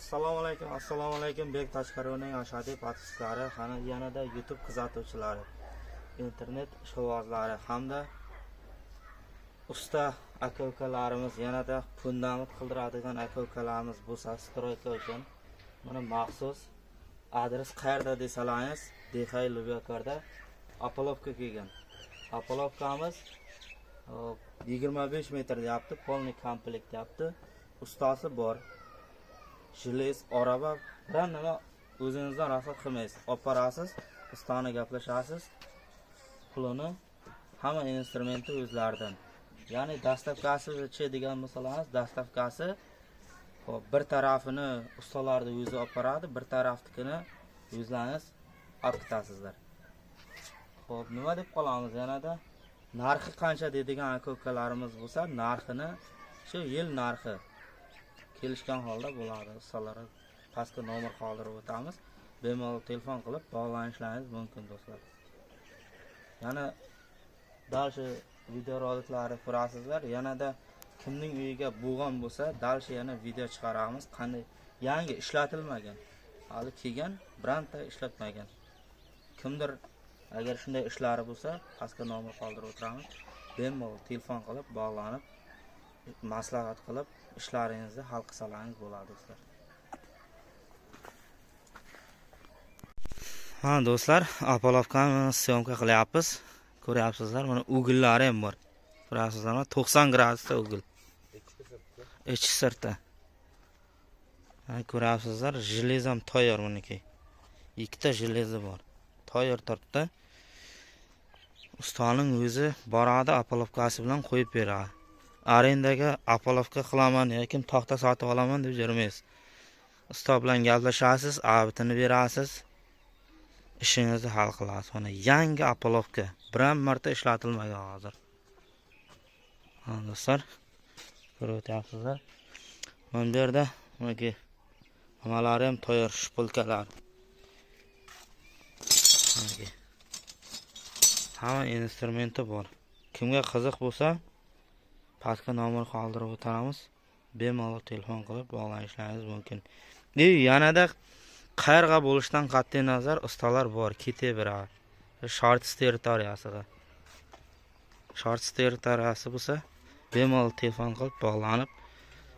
Assalomu alaykum, assalomu alaykum Bek Tashqaroning ashadiy podpischiklari, hali yanada YouTube kuzatuvchilari, internet ishqibozlari hamda usta aka-ukalarimiz, yanada fundament qildiradigan aka-ukalarimiz bo'lsa, stroyka uchun mana maxsus adres qayerda desalaringiz, Dehay Lubyakorda Apolovka kelgan. Apolovkamiz 25 metr deyapti, polniy komplekt deyapti. Ustasi bor. Jelez, araba, biron nima o'zingizdan ruxsat qilmaysiz. Olib borasiz, ustani gaplashasiz. Pulini, hamma instrumenti o'zlaridan. Ya'ni dastavkasi degan masalamiz, dastavkasi hop, bir tarafini ustalarni o'zi olib boradi, bir tarafnikini o'zlaringiz olib ketasizlar. Xo'p, nima deb qolamiz yanada? Narxi qancha deydigan aka-ukalarimiz bo'lsa, narxini shu yil narxi kelishgan holda bo'ladi. Ustalarga pastga nomer qoldirib o'tamiz. Bemalol telefon qilib bog'lanishlaringiz mumkin do'stlar. Yana dalshi video roliklarni ko'rasizlar. Yanada kimning uyiga bo'lgan bo'lsa, dalshi yana video chiqaramiz. Qanday yangi ishlatilmagan, hali kelgan, bironta ishlatmagan. Kimdir agar shunday ishlari bo'lsa, pastga nomer qoldirib o'tiramiz. Bemalol telefon qilib bog'lanib, maslahat qilib ishlaringizni hal qilsalaringiz bo'ladi do'stlar. Ha do'stlar, apolovkani syomka qilyapmiz. Ko'ryapsizlar, mana ugullari ham bor. Ko'ryapsizlarmi? 90 gradusda ugul. Ichki sirti. Ha, ko'ryapsizlar, jelez ham tayyor buniki. Ikkita jelezi bor. Tayyor turibdi. Ustaning o'zi boradi, apolovkasi bilan qo'yib beradi. Arendaga apolovka qilaman yoki taxta sotib olaman deb yurmaysiz. Usta bilan gaplashasiz, abitini berasiz. Ishingizni hal qilasiz. Mana yangi apolovka, biron marta ishlatilmagan hozir. Ha do'stlar, ko'rib o'tyapsizlar. Mana bu yerda manaki nimalari ham tayyor, shpulkalar. Manaki hamma instrumenti bor. Kimga qiziq bo'lsa, pastga nomer qoldirib o'tamiz. Bemalol telefon qilib bog'lanishlaringiz mumkin. Yanada qayerga bo'lishdan qat'iy nazar ustalar bor, ketaveradi. Shorts territoriyasiga. Shorts territoriyasi bo'lsa, bemalol telefon qilib bog'lanib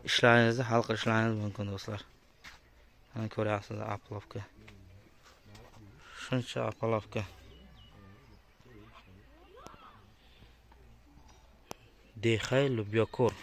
ishlaringizni hal qilishlaringiz mumkin do'stlar. Mana ko'ryapsiz apolovka. Shuncha apolovka. Dehay Lubyakor.